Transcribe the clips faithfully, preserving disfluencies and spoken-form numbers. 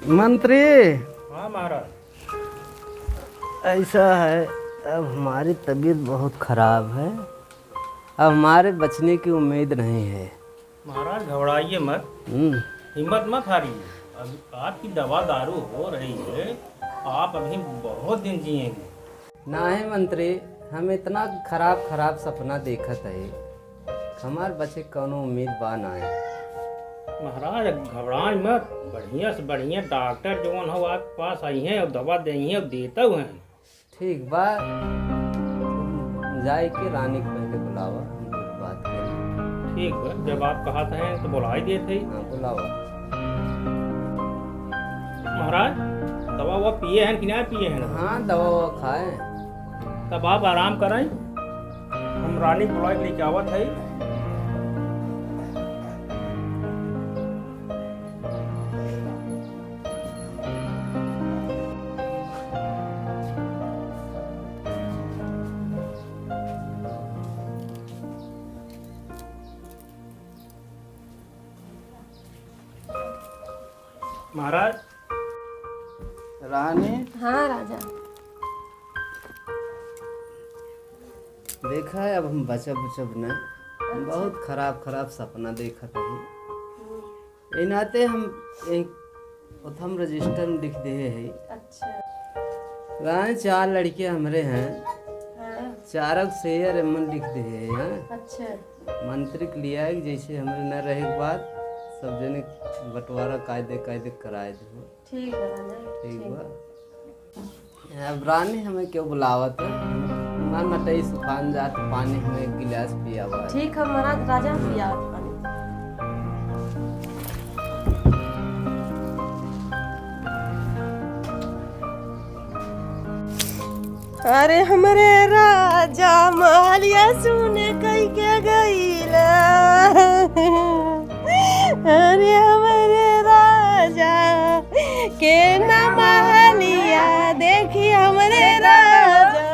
मंत्री। हाँ महाराज। ऐसा है, अब हमारी तबीयत बहुत खराब है, अब हमारे बचने की उम्मीद नहीं है। महाराज, घबराइए मत। हम्म। हिम्मत मत हारिए। अब आपकी दवा दारू हो रही है, आप अभी बहुत दिन जिएंगे। नाहीं मंत्री, हम इतना खराब खराब सपना देखत हई, हमार बचे कौनो उम्मीद बा नाहीं। महाराज, घबराए मत, बढ़िया से बढ़िया डॉक्टर जौन हो आपके पास अइहैं और दवा देइहैं और देतौ हैं। ठीक बा, जाए के रानी के पहले बुलावा, हम कुछ बात करी। ठीक बा, जब आप कहत हैं तो बुलाई देत हई। हाँ, बुलावा। महाराज, दवा ववा पिए हैं कि ना पिए हैं? हाँ, दवा ववा खाए। तब आप आराम करें, हम रानी बुलाए के लेके आवत हई। महाराज। रानी। हाँ राजा। देखा है, अब हम बचब उचब न, हम अच्छा। बहुत खराब खराब सपना देखत हई। ए नाते हम एक ओथम रजिस्टर में लिख देहे हई। अच्छा। रानी, चार लड़के हमरे हैं। हाँ। चारों के सेयर एमन लिख देहे हैं, हाँ। अच्छा। मंत्री के लिया है कि जैसे हमरे न रहे के बाद सब जने बंटवारा कायदे कायदे कराए दे। ठीक बा राजा, ठीक ठीक बा। बा। अब रानी हमें क्यों बुलावत है? हमार नटई सुखान जात, पानी हमें एक गिलास पियावा। ठीक है महाराज, राजा हम पियावत पानी। अरे हमरे राजा महलिया सुन कई के गईला। अरे हमरे राजा के ना महलिया देखी हमरे राजा।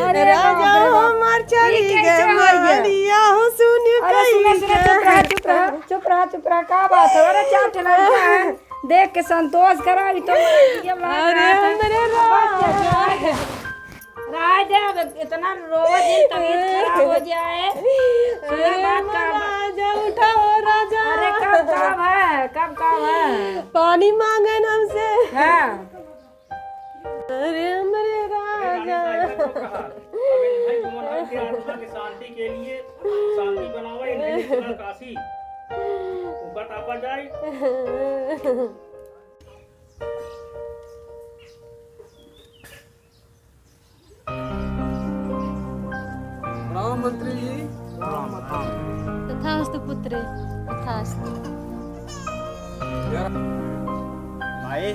अरे राजा बाप रे बाप। हमार चली गए महलिया हो सुन कई के। अरे सुना, सुना, चुप रहा, चुप रहा, चुप रहा, चुप रहा, का बात है? अरे चार ठे लड़का है, देख के संतोष करा, अभी तो ये बात अरे है। हमरे राजा। राय दे, अब इतना रोवा जिन, तबीयत खराब हो जाए। सुना अरे बात का बा-, राजा, उठा हो राजा। अरे कब, कब है, कब, कब है? पानी मांगन हमसे। हाँ। अरे हमरे राजा। अब इन भाई तुमन के आत्मा के शांति के लिए शांति बनावा, इन भाई के काशी ऊपर तापा जाए। प्रणाम मंत्री जी। प्रणाम, प्रणाम। तथास्तु पुत्रे, तथास्तु। यार। माई।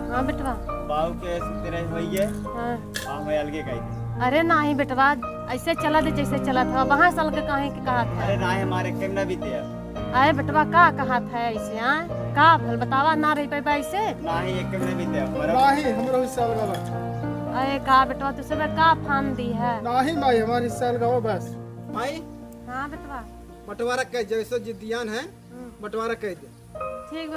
हाँ बेटवा। बाबू के सुते रहे भैया। हाँ। हाँ, मैं अलगे कही थी। अरे नाहीं बेटवा, ऐसे चला दे जैसे चला था, वहाँ से अलग काहे के कहा था? अरे नाहीं, हमारे केम ना बीते अब। अरे बेटवा, का कहत है ऐसे, आय? का भल बतावा, ना रह पाइबा ऐसे? नाहीं, एक में भी दे, मरो। नाहीं, हमरो हिस्सा अलगा बा। अरे का बेटवा, तू सबे का फान दी है? नाहीं माई, हमार हिस्सा अलगा बा बस। माई? हाँ बेटवा। बंटवारा कह, जैसे जिद्दियान है, हम्म। बंटवारा कह दे। ठीक बा।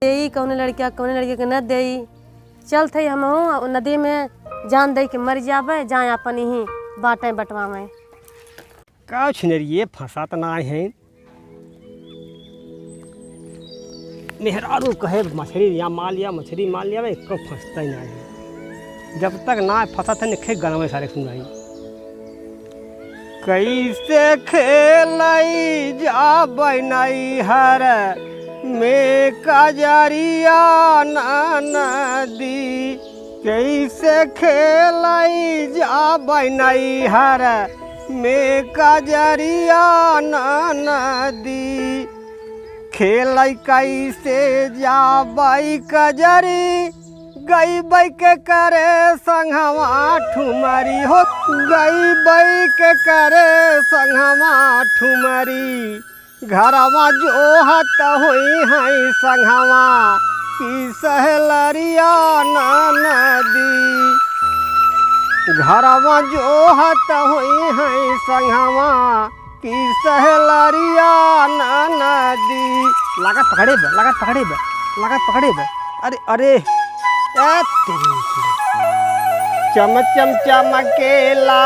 देई, कौने लड़किया, कौने लड़किया के न देई। चलत हई हमहूँ नदी में जान दे के मर जाबे, जाए अपन यहीं बाँटे बँटवावे। का छिनरिये फँसात नाहीं है। मेहरारू कहे मछरी या माल या मछरी माल या, एको फँसत नाहीं है। जब तक ना फँसत है, निखे गनवे सारे सुनाई। कैसे खेलई जाबै नैहर में कजरिया ननदी, कैसे खेलई जाबै नैहर में कजरिया ननदी। खेलई कैसे जाबै कजरी, गइबै के करे संघवा ठुमरी हो, गइबै के करे संघवा ठुमरी। घरवा जोहत होइहैं संघवा कि सहलरिया ननदी। घरवा जोहत होइहैं संघवा कि सहलरिया ननदी। लागत पकड़े बे, लागत पकड़े बे, लागत पकड़े बे। अरे, अरे, ए तेरी की। चम चम चमकेला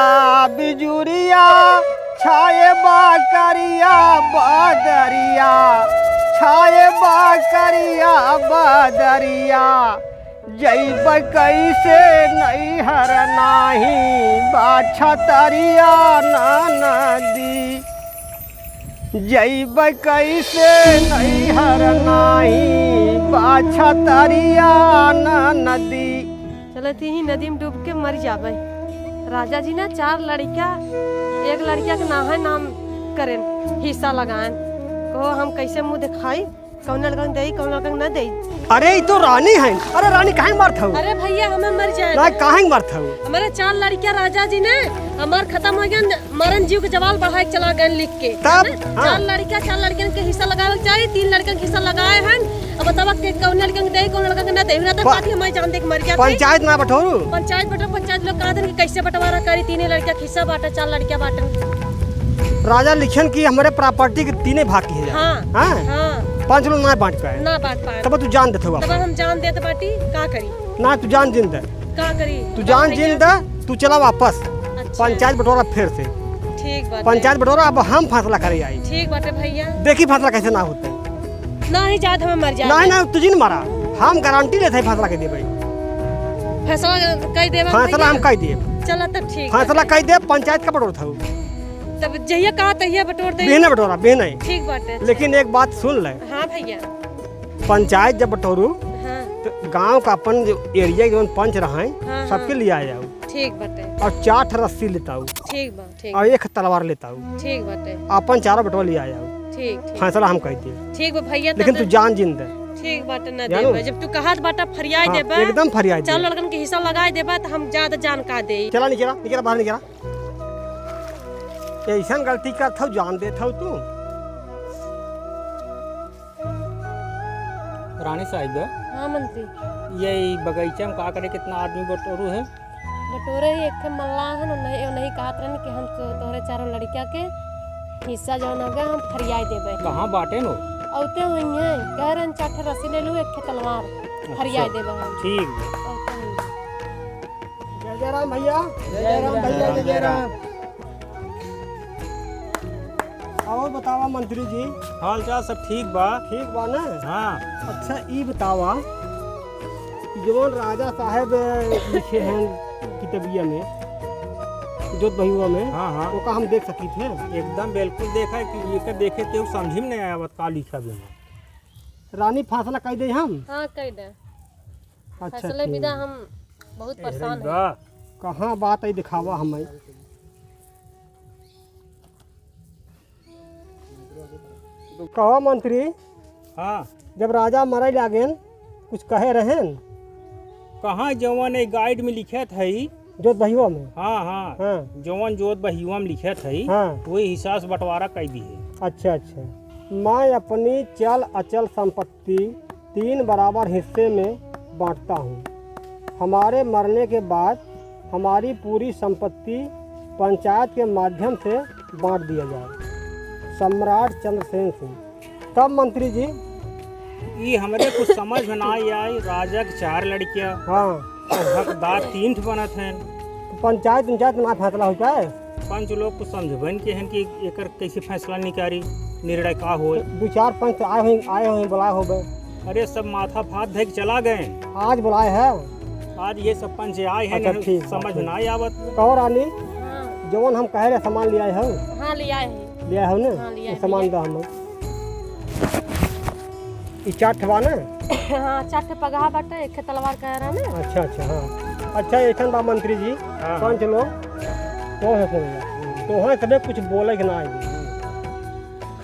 बिजुरिया, छाए बा करिया बदरिया, छाए बा करिया बदरिया। जइबै कैसे नैहर नाहीं बा छतरिया ननदी। जइबै कैसे नैहर नाहीं बा छतरिया ननदी। चलत ही नदी में डूब के मर जाबै। राजा जी ना चार लड़का, एक लड़का के नाहे नाम करेन, हिस्सा लगाएन। कहो हम कैसे मुँह दिखाई? कौन लड़का के देई, कौन लड़का के ना देई? अरे, ई तो रानी है। अरे रानी, काहे मारत हऊ? अरे भैया, हमें मर जाए। ना, काहे मारत हऊ? हमारे चार लड़कियां राजा जी ने हमार खत्म हो गया, मरन जीव के जवाल बढ़ाए के चला गए लिख के। तब? है ना? हाँ। चार लड़कियां, चार लड़कियन के हिस्सा लगावे के चाहिए, तीन लड़कियन के हिस्सा लगाए हैं। अब बतावा के कौन लड़कियन के देई, कौन लड़का के ना देई, ना तो प-, पार्टी हमारे जान दे के मर जाते। पंचायत ना बटोरू? पंचायत बटो, पंचायत लोग कहा देन कि कैसे बंटवारा करी, तीन लड़कियां के हिस्सा बांटे, चार लड़कियां बांटे। राजा लिखन कि हमरे प्रॉपर्टी के तीने भाग की है। हाँ। हाँ? हाँ। पाँच लोग ना बांट पाए। ना बांट पाए। तब तू जान देत हो तब वापस। हम जान देत बाटी, का करी? ना, तू जान जिन दे। का करी? तू जान जिन दे, तू चला वापस। अच्छा। पंचायत बंटवारा फिर से। ठीक बात है। पंचायत बंटवारा अब हम फैसला करे आई। ठीक बाटे भैया। देखी फैसला कैसे ना होते। ना ही जात हमें मर जाए। ना, ना, तू जिन मारा। हम गारंटी लेते हैं फैसला के देबे। फैसला कई देबे फैसला भैया। हम कई देब। चला तब ठीक फैसला बाटे। कई देब, पंचायत का बंटोर था। तब जहिया कहा तहिया बटोर दे। बिहने बटोरा, बिहने। ठीक बाटे। लेकिन एक बात सुन ले। हाँ भैया। पंचायत जब बटोरू, हाँ। तो गांव का अपन जो एरिया के जौन पंच रहा है, हाँ, सबके हाँ। लिया जाऊ। ठीक बाटे। और चार ठे रस्सी लेताऊ। ठीक बा, ठीक। और एक तलवार लेताऊ। ठीक बाटे। अपन चारों बटोर लिया जाऊ। ठीक, ठीक। फैसला हम कह दिए। ठीक बा भैया, लेकिन तब तू जान जिन दे। ठीक बाटे, ना जानू? देबे। जब तू कहत बाटा फरियाई हाँ, देबे, एकदम फरियाई चार देबे। लड़कन के हिस्सा लगाई देबे, तो हम ज्यादा जान का दे। चला निकला, निकला बाहर निकला। ऐसन गलती करत हऊ, जान देत हऊ तू। रानी साहिब। हाँ मंत्री। ये ई बगीचा में का करे, कितना आदमी बटोरू है? बटोरे ही एक ठे मल्लाह है, उन्हें, उन्हें कहत रहन कि हम तो, तोहरे चारों लड़किया के हिस्सा जौन हवे हम फरियाई देबे। कहाँ बाटे नो? औते हुई हैं, कह रहन चार ठे रस्सी ले लू, एक ठे तलवार, अच्छा। फरियाई देबे हम। ठीक बा। औते हुई हैं। जय जय राम भैया। जय जय राम भैया, जय जय राम। और बतावा मंत्री जी। हाल चाल सब ठीक बा। ठीक बा ना? हाँ। अच्छा, ई बतावा, जौन राजा साहब लिखे हैं किताबिया में, जोत बहुआ में, हाँ, हाँ। ओका हम देख सकित हैं? एकदम बिल्कुल देखा है कि एके देखे ते समझी में नहीं आवत का लिखा बे। रानी फैसला कह दे हम? हाँ, कह दे। अच्छा, फैसले ठीक। बिना हम बहुत ए, परेशान रही हैं। बा। कहाँ बात है, दिखावा हमें। कहो मंत्री, हाँ। जब राजा मरे लागेन, कुछ कहे रहेन? कहाँ जवन ए गाइड में लिखत है? जोत बहिवा में। हाँ, हाँ। हाँ। जवन जोत बहिवा में लिखत है, हाँ। वही हिसाब से बंटवारा कर दी है। अच्छा, अच्छा। मैं अपनी चल अचल संपत्ति तीन बराबर हिस्से में बांटता हूँ। हमारे मरने के बाद हमारी पूरी संपत्ति पंचायत के माध्यम से बांट दिया जाए। सम्राट चंद्रसेन सिंह। तब मंत्री जी, ई हमरे कुछ समझ में ना आई, राजा के चार लड़कियाँ हाँ। और हकदार तीन ठे बनत हैं। तो पंचायत, पंचायत में फैसला हो जाए। पंच लोग कुछ समझबन के हैं कि एकर कैसे फैसला निकारी, निर्णय का होए। दो चार पंच आए हुए, आए हुए, बुलाए होबे। अरे, सब माथा फात धइ के चला गए। आज बुलाए हैं। आज ये सब पंच आए हैं, अच्छा, नहीं ठीक बा, समझ ठीक। ना आवत। कहो रानी, हाँ। जवन हम कहे रहे सामान ले आए हो? हाँ, ले आए हैं। ले आए हो ना? हाँ, ले आए ये हैं, सामान ले आए। दा हमें। ई चार ठे बा ना? हाँ, चार ठे पगहा बाटे, एक ठे तलवार कह रहा ना। अच्छा, अच्छा, हाँ। अच्छा, ऐसन बा मंत्री जी, हाँ। पंच लोग, तो है सुन लो। तो वहाँ कभी कुछ बोले के ना आए।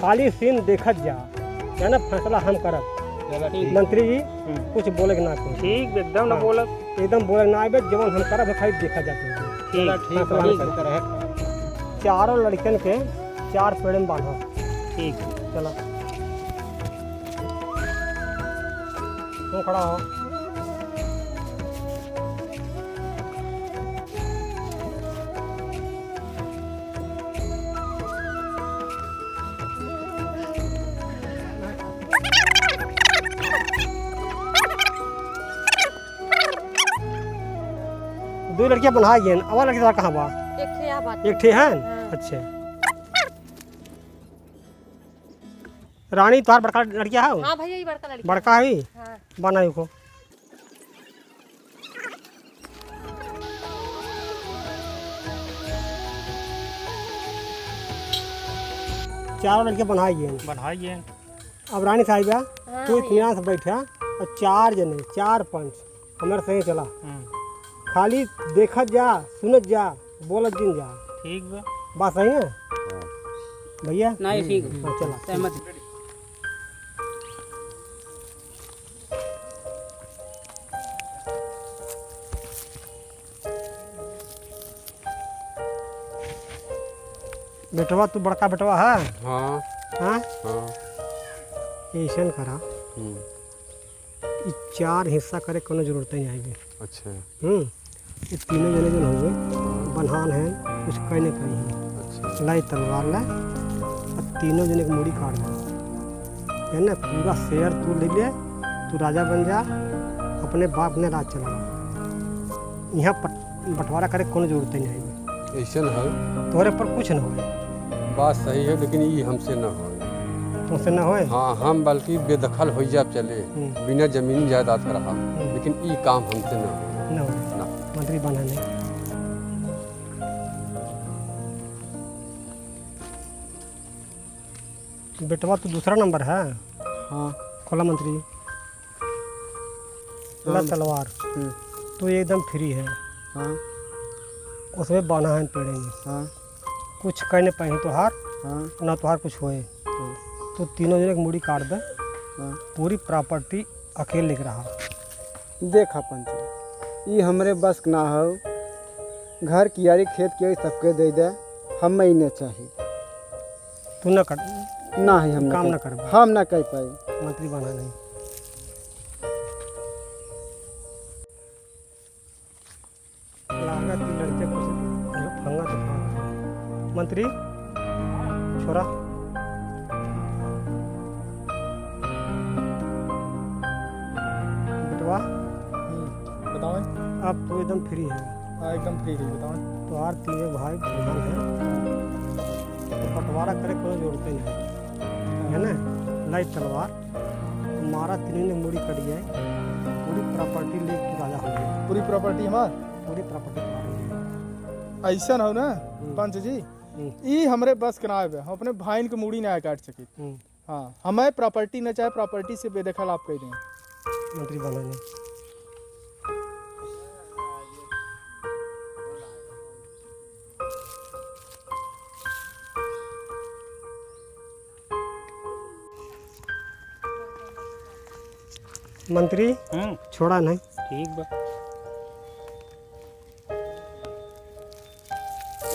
खाली सीन देखत जा, है ना, फैसला हम करब। चला ठीक। मंत्री जी, हम्म। कुछ बोले के ना आए। ठीक, एकदम ना हाँ। बोलब। एकदम बोले ना आए, जवन हम करब, खाली देखा जाते हैं। ठीक, फैसला हम ठीक। करब। चारों लड़कन के चार पेड़ में बांधा। ठीक। चला। तू खड़ा हो। दो लड़कियां बन्हा गई हैं। अब लड़की तोहार कहाँ बा? एक ठे यहाँ बाटे। एक ठे है? हाँ। अच्छा। रानी, तोहार बड़का लड़किया है? हाँ भैया, ये बड़का लड़किया। बड़का है? हाँ। बनाई को। चारों लड़के बनाई गए। बनाई गए। अब रानी साहिबा, हाँ तू भैया। इत्मीनान से बैठा और चार जने, चार पंच, हमारे संगे चला। हम्म। खाली देखत जा, सुनत जा, बोलत जिन जा। ठीक बा। बात सही है? हाँ। भैया? नहीं, ठीक है। हाँ, चला। सहमत है। बेटवा, तू बड़का बेटवा है? हाँ। हाँ? हाँ। ऐसन करा। हम्म। ई चार हिस्सा करे कोनो जरूरत नहीं आएगी। अच्छा। हम्म। ये तीनों जने जन होंगे, बन्हान है, कुछ कह नहीं पाई हैं। अच्छा। लाई तलवार ला, अब तीनों जने की मूड़ी काट दे। है ना, पूरा शेर तू ले ले, तू राजा बन जा, अपने बाप ने राज चला। यहाँ पट-, बंटवारा करे कोनो जरूरत नहीं है। ऐसन है। तोहरे पर कुछ न होए। बात सही है, लेकिन ई हमसे न होए। तुमसे न होए? हाँ, हम बल्कि बेदखल हो जाब चले, हम्म। बिना जमीन जायदाद के रहा, हम्म। लेकिन ई काम हमसे न होए। न होए। ना। मंत्री बना नहीं। बेटवा, तू दूसरा नंबर है। हाँ। खोला मंत्री। ला हाँ। तलवार। हम्म। तू एकदम free है। हाँ। उसमें बान्हा है पेड़े में। हाँ। कुछ कह नहीं पाई तोहार, हाँ। ना तोहार कुछ होए। हाँ। तू तीनों जने की मूड़ी काट दे। हाँ। पूरी property अकेले लेके रहा। देखा पंच, ई हमरे बस के ना हो। घर कियारी, खेत कियारी सबके दे दे, हमें ई न चाही। तू न कर। ना ही हम न काम कर न करबा। हम न कर पाई। मंत्री बना नहीं। लागत ई लड़के कुछ फंगा तो फंगा। मंत्री, छोरा। बेटवा। हम्म, बताओ। अब तू एकदम free है। हाँ, एकदम free है, बताओ। तोहार तीनों भाई बंधन है। तो बंटवारा करे कोनो जरूरत नहीं है। है ना? लाई तलवार। मारा तीनों ने मूड़ी कट जाए, पूरी property ले तू राजा हो जाए। पूरी property हमार? पूरी property तुम्हारी हो जाए। ऐसन हो ना, हम्म। पंच जी, हम्म। ई हमरे बस के ना आवे, हम अपने भाईन के मूड़ी ना काट सकी। हम्म। हाँ, हमें property न चाहे, property से बेदखल आप कह दें। मंत्री बना नहीं। मंत्री, हम्म। छोड़ा नहीं। ठीक बा।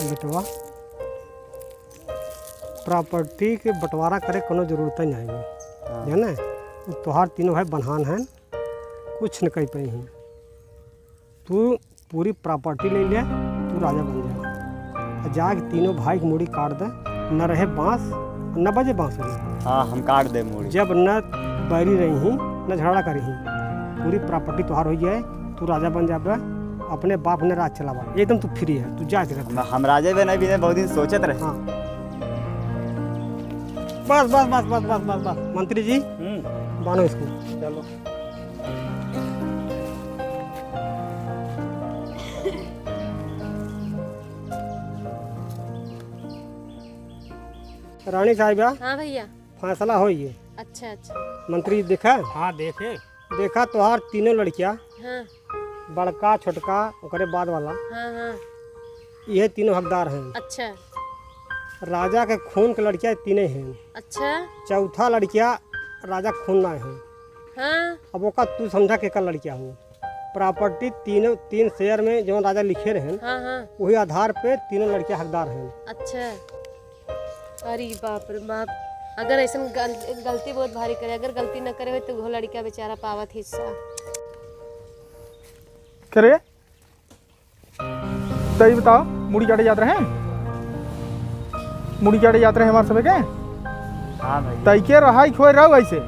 बेटवा, property के बंटवारा करे कोनो जरूरत नहीं है। हाँ। है ना? उ तोहार तीनों भाई बन्हान हैं, कुछ न कह पाई हैं। तू पूरी property ले ले, तू राजा बन जा। आ जाके तीनों भाई की मूड़ी काट दे, न रहे बांस, न बजे बांसुरी। हाँ, हम काट दे मूड़ी। जब न बैरी रही ही, न झगड़ा करी ही। पूरी प्रॉपर्टी तोहार होइ जाए, तू राजा बन जाबे, अपने बाप ने राज चलावा। एकदम तू फ्री है, तू जा जगह। हम, हम राजा बने बिना बहुत दिन सोचत रहे। हाँ। बस, बस, बस। मंत्री जी, हम्म। बान्हो इसको। चलो। रानी साहिबा, हाँ भैया। फैसला होई गए। अच्छा, अच्छा। मंत्री देखा? हाँ, देखे। देखा, तोहार तीनों लड़किया, हाँ। बड़का, छोटका, ओकरे बाद वाला, हाँ, हाँ। ये तीनों हकदार हैं। अच्छा। राजा के खून के लड़किया तीने हैं। अच्छा। चौथा लड़किया राजा खून ना है। हाँ। अब ओका तू समझा केकर लड़किया हो। प्रॉपर्टी तीनों, तीन शेयर में जौन राजा लिखे रहन, हाँ, हाँ। वही आधार पे तीनों लड़किया हकदार हैं। अच्छा। अरे बाप रे बाप, अगर ऐसन गल-, गलती बहुत भारी करे, अगर गलती न करे होई तो वो लड़का बेचारा पावत हिस्सा। करे? तई बताओ, मुड़ी काटे जात रहे? मुड़ी काटे जात रहे हमार सबे के? हाँ भैया। तई के रहाई खोए रहो ऐसे।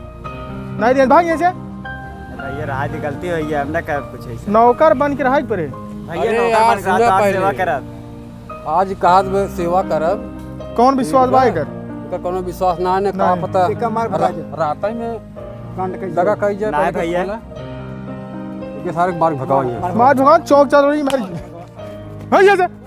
नहीं देन भाग ऐसे। भैया, रहा दी, गलती होई है, हमने का कुछ ऐसे। नौकर बन के रहाई परे। भैया, अरे नौकर यार, बन के सुना रात पहले। सेवा करब। आज कहा बे सेवा करब। कौन विश्वास बा एकर? एकर कोनो विश्वास ना, ने का नहीं। पता। एका मार भगा रा-, दे। रात ही में कांड कइसे दगा हो? कइल जाए, नहीं पहले भैया। खोला। एके सारे के मार भगाओ ये। मार भगाओ, चौक चल रही मारी। भैया से।